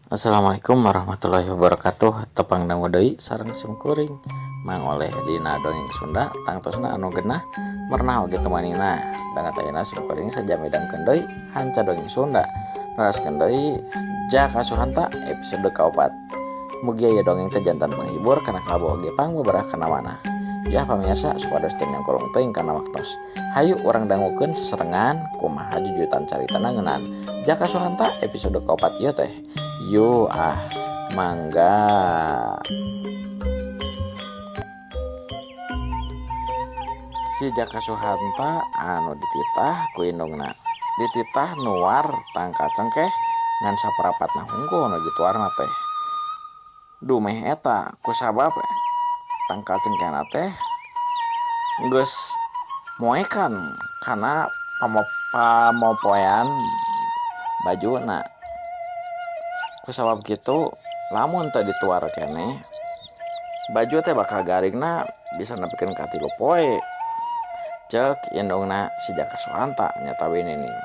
Assalamualaikum warahmatullahi wabarakatuh. Tepang dangu deui sareng simkuring Mang Oleh dina dongeng Sunda tangtosna anu genah merenah oge temanina. Dangat ayeuna simkuring sajam midangkeun deui hanca dongeng Sunda. Neraskeun deui Jaka Suhanta episode kaopat. Mugi aya dongeng teh jantan penghibur kana kabo oge pangbeberah kana manah. Yah pamirsa supados teu nyangkolong teuing kana waktos. Hayu urang dangukeun seserengan kumaha jujutan caritana ngeunaan Jaka Suhanta episode kaopat ieu teh. Yu ah mangga. Si Jaka Suhanta anu dititah ku indungna. Dititah nuar tangkal cengkeh ngan saparapatna hungkul nu dituarna teh. Dumeh eta kusabab tangkal cengkehna teh geus moekan kana pamopoean bajuna. Kusabab kitu lamun teu dituar keneh baju teh bakal garingna bisa nepikeun ka 3 poe. Ceuk indungna si Jaka Suhanta nyata Binining.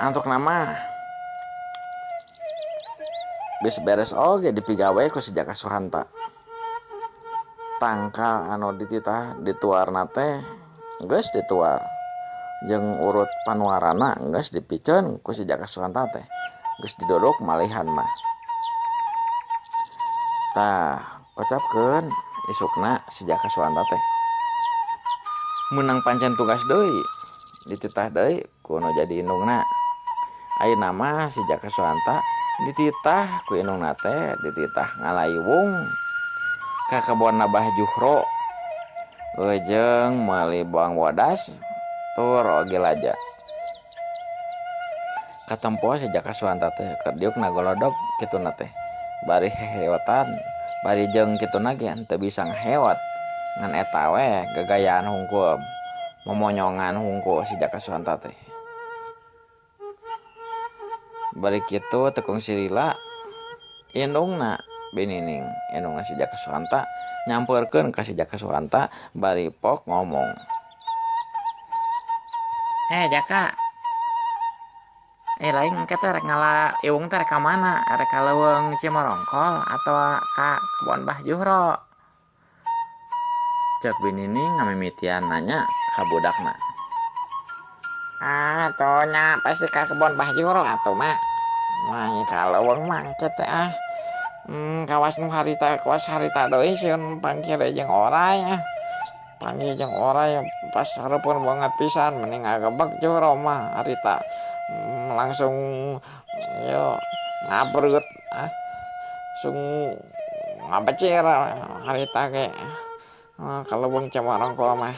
Antukna mah geus beres oge dipigawe ku si Jaka Suhanta. Tangkal anu dititah dituarna teh geus dituar jeung urut panuarana geus dipiceun ku si Jaka Suhanta teh. Geus didodok malihan mah. Tah kocapkeun isukna si Jaka Suhanta teh meunang pancen tugas deui dititah deui ku nu jadi indungna. Ayeuna mah si Jaka Suhanta dititah ku indungna teh dititah ngalaywung ka kebon Abah Juhro jeung meuli bawang bodas tur oge laja. Katempo si Jaka Suhanta teh keur diuk nagolodog kituna teh bari heheotan bari jeung kituna ge henteu bisa ngaheot ngan eta we gagayaan hungkul momonyongan hungkul si Jaka Suhanta teh. Bari kitu teu kungsi lila indungna Binining indungna si Jaka Suhanta nyampeurkeun ka si Jaka Suhanta bari pok ngomong. Heh Jaka, lain engke teh rek ngala iwung teh rek ka mana? Rek ka leuweung Cimorongkol atawa ka kebon Bah Juhro? Ceuk Binining ngamimitian nanya ka budakna. Ah tuh nya pasti ka kebon Bah Juhro atuh mak. Mah ka leuweung mah engke teh ah. Kawas nu harita kawas harita deui sieun panggih jeung oray ah. Panggih jeung oray pas hareupeun banget pisan mending ngagebeg Juhro mah harita. Langsung yo ngabreut ah. Langsung ngabecir harita ge. Ka leuweung Cimorongkol mah.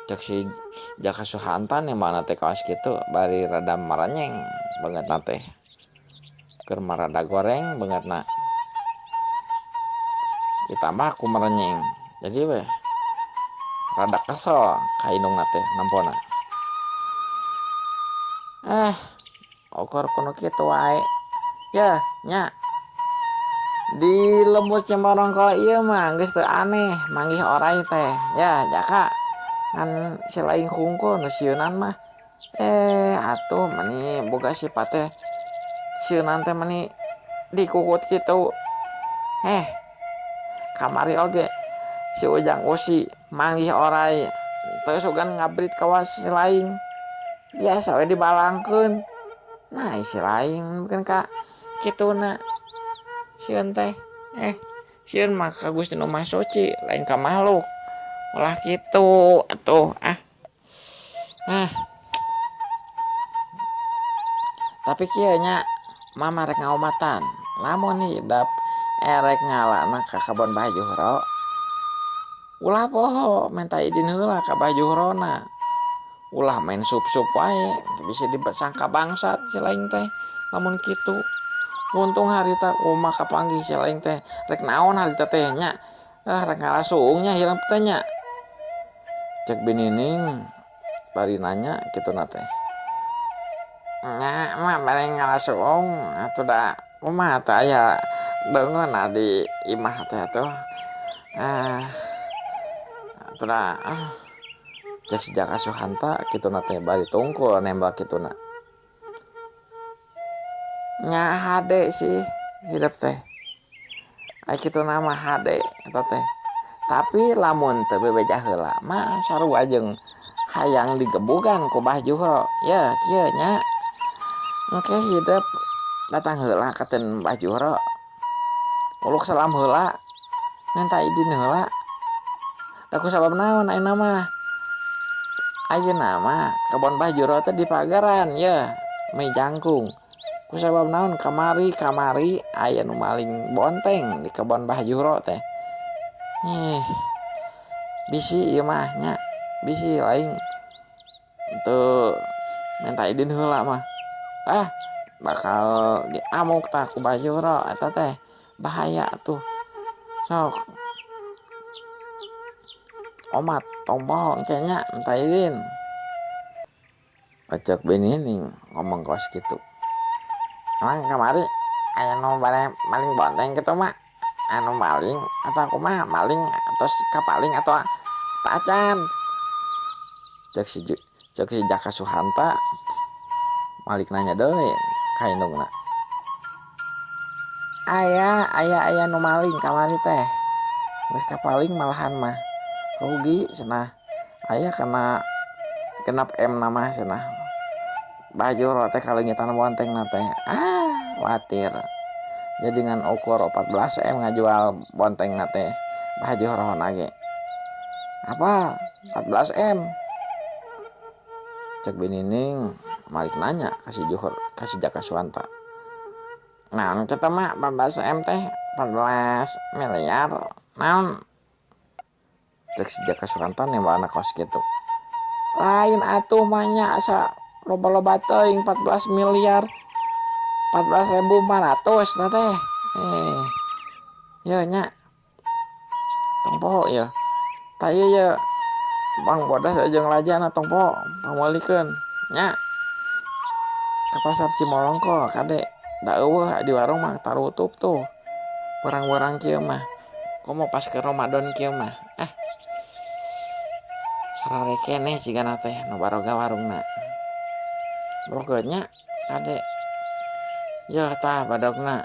Cek si Jaka Suhanta nembana teh kawas kitu bari rada marenyeng beungeutna teh. Keur marada goreng beungeutna. Ditambah ku merenyeng. Jadi weh rada kesel ka indungna teh nampona. Ukur kuno kitu wae. Yeuh nya. Di lembur Cimorongkol ieu mah geus teu aneh manggih oray teh. Ya Jaka ngan si laing hungkul nu sieunan mah. Atuh meni boga sifat teh sieunan teh meni dikukut kitu. Kamari oge si Ujang Usi manggih oray teu sugan ngabrit kawas si laing. Biasa we dibalangkeun. Nah si laing mungkin ka kituna sieun teh. Sieun mah ka Gusti nu Maha Suci lain ka makhluk. Ulah kitu atuh ah. Ah. Tapi kieu nya mama rek ngaomatan. Lamun hidep erek ngalana ka kebon Bah Juhro ulah poho minta izin heula ka Bah Juhrona. Ulah main sup-sup wae bisa disangka bangsat si laing teh lamun kitu. Untung harita kumaha kapanggih si laing teh rek naon harita teh nya. Rek ngala suung nya hilang teh nya. Cek Binining bari nanya kituna teh. Nya mah bari ngala suung atuh da kumaha teh aya deungeunna di imah teh atuh. Atuh da ah. Cek si Jaka Suhanta kituna teh bari tungkul nembak kituna. Nya hade sih hidup teh. Ai kitu nama hade eta teh. Tapi lamun teu bebeja heula mah sarua jeung hayang digebugan ku Bah Juhro. Ye kieu nya. Engke hidup datang heula ka ten Bah Juhro. Uluk salam heula, minta idin heula. Da ku sabab naon ayeuna mah? Ayeuna mah kebon Bah Juhro teh dipagaran ye mie jangkung. Ku sabab naon kamari-kamari aya nu maling bonteng di kebon Bah Juhro teh. Ih, bisi ieu mah nya, bisi lain teu minta idin heula mah. Ah, bakal diamuk tah ku Bah Juhro eta teh. Bahaya tuh. Sok omat tong poho engke nya minta idin. Pacek bini ngomong kos kitu. Emang kamari aya nu bade maling bonteng kitu mak? Anu maling atau kumaha maling terus kapaling atau tacan? Cek si Jaka Suhanta malik nanya deui ka indungna. Aya aya aya nu maling kamari teh. Geus kapaling malahan mah. Rugi cenah. Aya kana genap M nama cenah. Bah Juhro teh kaleungitan bontengna teh. Ah, watir. Jadi ngan ukur 14 M ngajual bontengna teh. Bah Juhro ge. Apa? 14 M. Cek binining malik nanya ka si Juhur, ka si Jaka Suhanta. Naon kitu mah 14 M teh? 14 miliar. Naon? Cek si Jaka Suhanta nembana kos kitu. Lain atuh mah nya asa loba-loba teuing 14 miliar. 14.400 tah teh. Ye nya. Tong poho ye. Tah ieu ye. Bang bodas jeung lajana tong poho pangmeulikeun nya. Ka pasar Cimolongko kade da eueuh di warung mah tarutup tuh. Barang-barang kieu mah. Komo pas ke Ramadan kieu mah. Ah. Sarare keneh cigana teh nu baroga warungna. Brokeun nya kade. Yeuh tah badogna.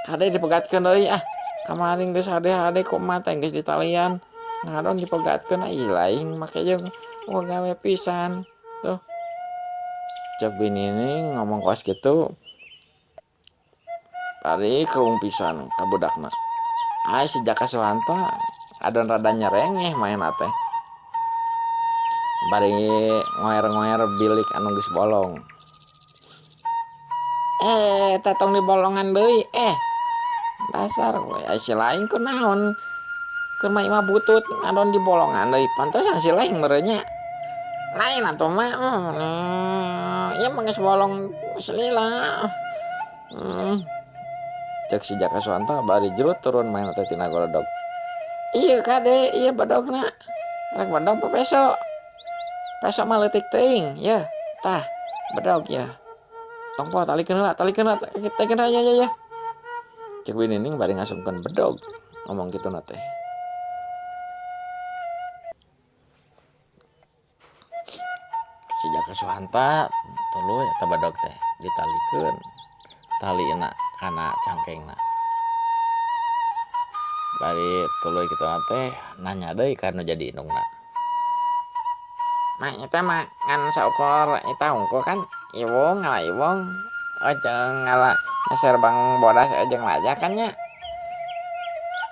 Kade dipegatkeun deui ah. Kamari geus hade-hade ku emak teh geus ditalian. Ngadon dipegatkeun ih lain make jeung gawe pisan tuh. Cek binining ngomong kos kitu. Tadi kerung pisan ka budakna. Ai si Jaka Suhanta adon rada nyerengeh maena teh. Bari ngoer-ngoer bilik anu geus bolong. Teh tong dibolongan deui. Dasar we ai si lain kunaon? Keur mah imah butut ngadon dibolongan deui. Pantesan si lain meureun nya. Lain atuh mah. Ieu mah geus bolong selila. Cek si Jaka Suhanta bari jerut turun main teh tina goledog. Ieu kade, ieu bedogna. Rek bedog apa peso? Peso mah leutik teuing, yeuh. Tah, bedog yeuh. Tong poho talikeun heula, talikeun heula, talikeun heula, ya ya ya. Cek binining bari ngasupkeun bedog ngomong kitu na teh. Si Jaka Suhanta tuluy eta bedog teh ditalikeun. Talina kana cangkengna. Bari tuluy kitu na teh nanya deui ka nu jadi indungna. Mak eta mah ngan saukur eta hungkul kan iwung ngala iwung jeung ngala meser bang bodas jeung laja kan nya.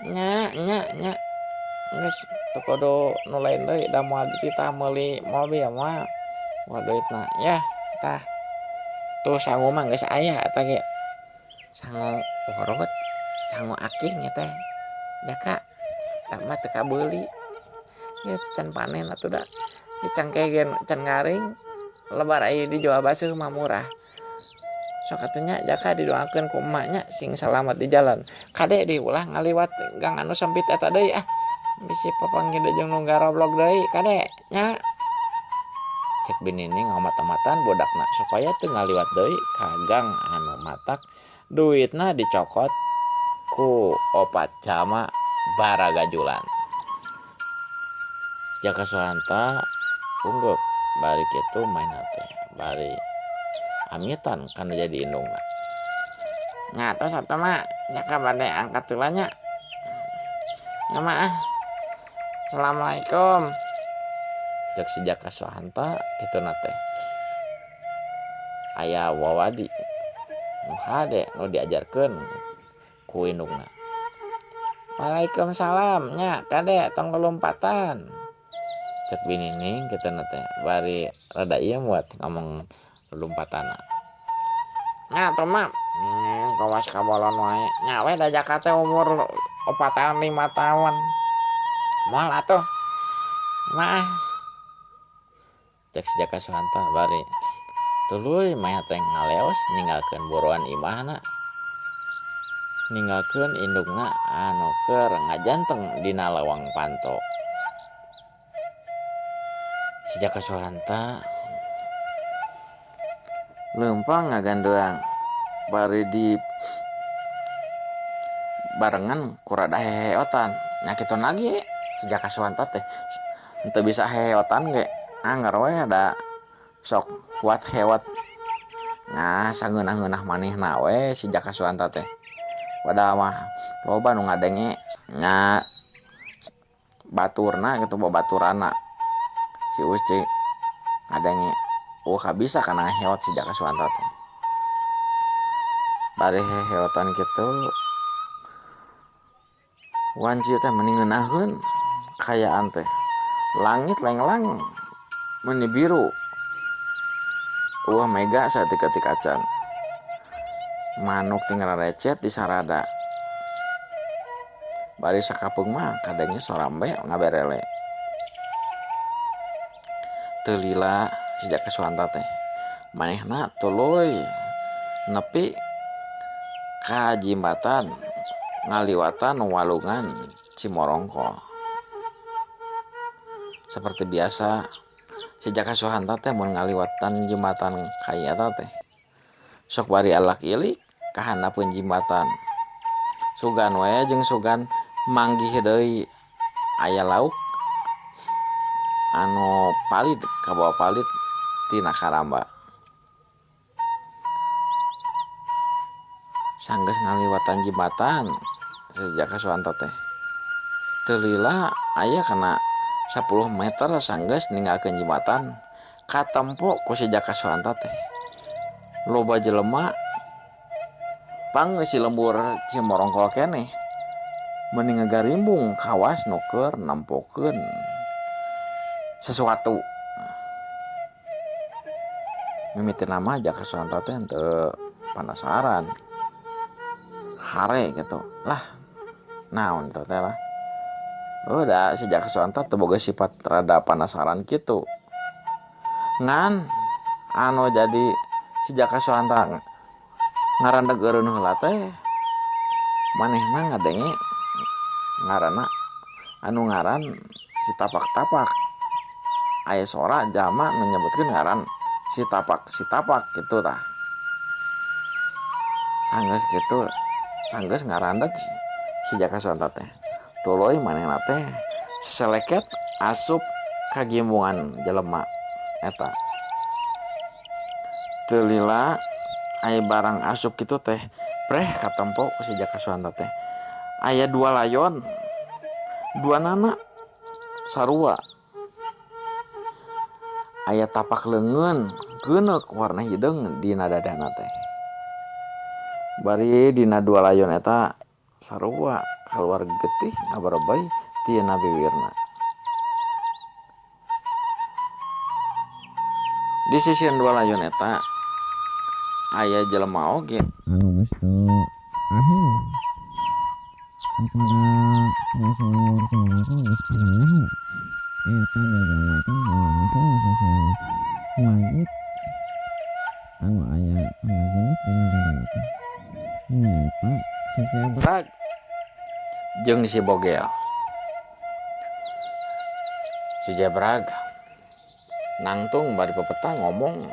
Nya nya nya geus teu kudu nu lain deui da moal dititah meuli mobil mah moal duitna yah tah. Tuh sangu mah geus aya eta ge. Sangu urut, sangu aking nya teh. Jaka da mah teu kabeuli. Ya can panen atuh da. Di cangkeh ge can garing. Lebar aya dijual baseuh mah murah. Sok atuh nya Jaka didoakeun ku emak nya sing salamet di jalan. Kade diulah ngaliwat gang anu sempit eta deui ah. Bisi papanggih deui jeung nu garoblog deui kade nya. Cek binining ngomat-omatan budakna supaya teu ngaliwat deui ka gang anu matak duitna dicokot ku opat jalma baragajulan. Jaka Suhanta unggeup bari kitu maenna teh bari amitan kanu jadi indungna. Nya tos atuh Mak, Jaka bade angkat heula nya. Nya Mak ah. Assalamualaikum. Cek si Jaka Suhanta kituna teh. Aya wawadi nu hade nu diajarkeun ku indungna. Waalaikumsalam nya kade tong lulumpatan. Cek bini Nining kituna teh bari rada ieu muat ngomong lulumpatana. Nya atuh Mak, kawas kabolon wae. Nya we da Jaka teh umur 4 tahun 5 tahun. Moal atuh. Mak ah. Cek si Jaka Suhanta bari tuluy maya teh ngaleos ninggalkeun buruan imahna. Ninggalkeun indungna anu keur ngajanteng dina lawang panto. Si Jaka Suhanta leumpang ngagandeang bari di barengan ku rada heheotan. Nya kitu lagi si Jaka Suhanta teh henteu bisa heheotan ge anggar we da sok kuat hewat. Nah sangeunah-ngeunah manehna we si Jaka Suhanta teh. Padahal mah loba nu ngadenge nya baturna kitu babaturana si Uci ngadenge kabisa kana ngahewat si Jaka Suhanta teh. Bari heheotan kitu wanci teh meni ngeunaheun kaayaan teh. Langit lenglang meni biru. Eueuh mega saeutik-eutik acan. Manuk teh ngararecet di sarada. Bari sakapeung mah kadenge sorambe ngaberele. Teu lila si Jaka Suhanta teh. Manehna tuluy nepi ka jimbatan ngaliwatan walungan Cimorongkol. Seperti biasa si Jaka Suhanta teh mun ngaliwatan jembatan kai eta teh sok bari alak ilik ka handapeun jembatan. Sugan we jeung sugan manggih deui aya lauk anu palid kabawa palid tina karamba. Sanggeus ngaliwatan jembatan si Jaka Suhanta teh teu lila aya kana 10 meter sanggeus ninggalkeun jembatan katempo ku si Jaka Suhanta teh. Loba jelema pangeusi lembur Cimorongkol keneh meni ngagarimbung kawas nu keur nempokeun sesuatu. Mimitina mah Jaka Suhanta teh henteu panasaran. Hare gitu. Lah naon teh lah. Udah si Jaka Suhanta teu boga sifat rada panasaran kitu. Ngan anu jadi si Jaka Suhanta ngarandeg eureun heula teh manehna ngadenge ngaranna anu ngaran si tapak-tapak. Aya sora jalma nu nyebutkeun ngaran si tapak si tapak kitu tah. Sanggeus kitu sanggeus ngarandeg si Jaka Suhanta teh. Tuluy manehna teh seseleket asup ka gimbungan jelema eta. Teu lila aya barang asup kitu teh preh katempo ku si Jaka Suhanta teh. Aya dua layon, dua nana sarua. Aya tapak leungeun geuneuk warna hideung dina dadana teh. Bari dina dua layon eta sarua kaluar getih ngabarebay tina biwirna. Di sisian dua layon eta aya jelema oge anu geus teu ahir. Kepada Rasul Cimorongkol geus pada nyaho. Eta jalma teh langsung sasana mayit anu aya tanda geuneuh dina dadana teh. Nyaeta si Jebrag jeung si Bogel. Si Jebrag nangtung bari pepeta ngomong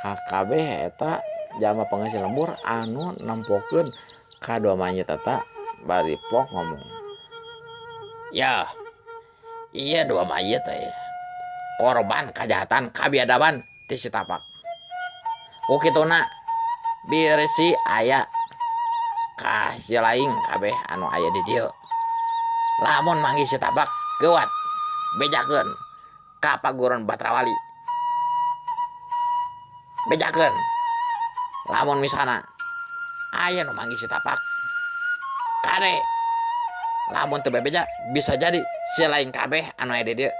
ka kabeh eta jalma pangeusi lembur anu nempokeun ka dua mayit eta bari pok ngomong. Ya, iya dua mayit teh korban kejahatan kabiadaban ti si tapak. Ku kituna birsi aya Ka si laing kabeh anu aya di dieu. Lamun manggih si Tabak geuwat bejakeun ka paguron Batrawali. Bejakeun lamun misalna aya nu manggih si Tapak kade lamun teu bebeja bisa jadi si laing kabeh anu aya di dieu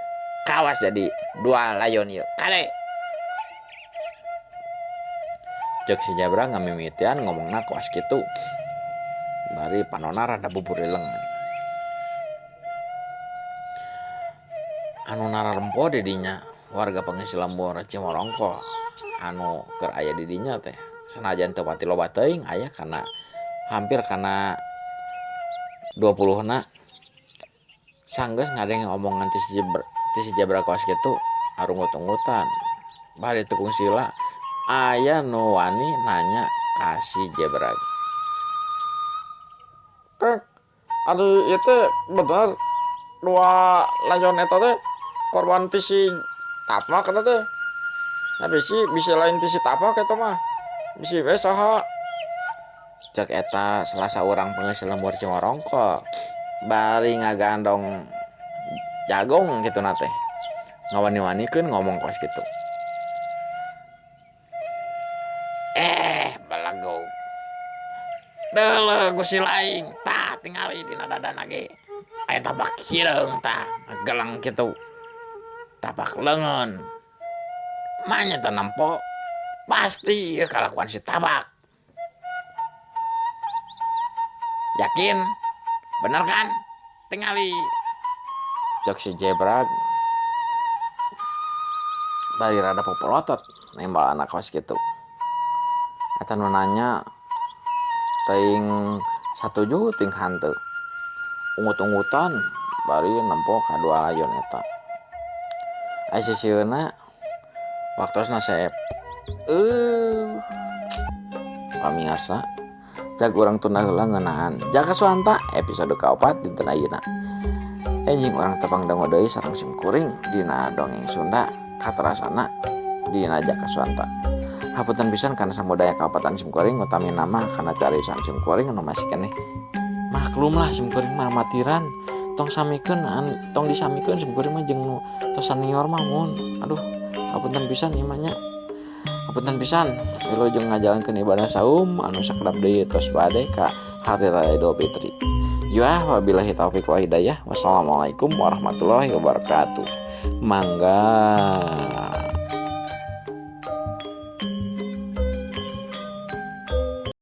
kawas jadi dua layon ieu kade. Cek si Jabra ngamimitian ngomongna koas kitu bari panona rada buburileng. Anu nararempo di dinya warga pengisi lembur Cimorongko anu keur aya di dinya teh sanajan teu pati loba teuing aya kana hampir kana 20 na sanggeus ngadenge omongan ti si Jabra koas kitu arungut-ungutan bari teu kungsila aya nu wani nanya ka si Jabra. Kang, ari ieu teh bener dua layon eta teh korban ti si Tapak eta teh. Nah bisi lain ti si Tapak eta mah. Bisi we saha? Cek eta salah saurang pengeusi lembur Cimorongko bari ngagandong jagong kitu na teh. Ngawani-wanikeun ngomong kos kitu. Belagog. Deuleuh ku si laing tah tingali dina dadana ge. Aya tapak hireung tah ngagelang kitu. Tapak leungeun. Manya teh nempo pasti ieu kalakuan si Tabak. Yakin? Bener kan? Tingali. Cek si Jebrak bari rada popolotot nembak anak kos kitu. Eta nu nanya teuing satuju ting hanteu. Ungut-ungutan bari nempo ka dua layon eta. Ai sisieuna waktosna seep. Pamiarsa cag urang tunda heula ngeunaan Jaka Suanta episode kaopat dinten ayeuna. Enjing urang tepang dangu deui sareng sim kuring dina dongeng Sunda katarasana dina Jaka Suanta. Hapunten pisan kana samudaya kaopatan sim kuring utami nama kana cariusan sim kuring anu masih keneh. Maklumlah sim kuring mah amatiran tong samikeun tong disamikeun sim kuring mah jeung nu tos senior mah mun. Aduh, hapunten pisan ieu mah nya. Hapunten pisan wilujeng ngajalankeun ibadah saum anu sakedap deui tos bade ka hari raya Idul Fitri. Yuah wabillahi taufik wa hidayah. Wassalamualaikum warahmatullahi wabarakatuh. Mangga.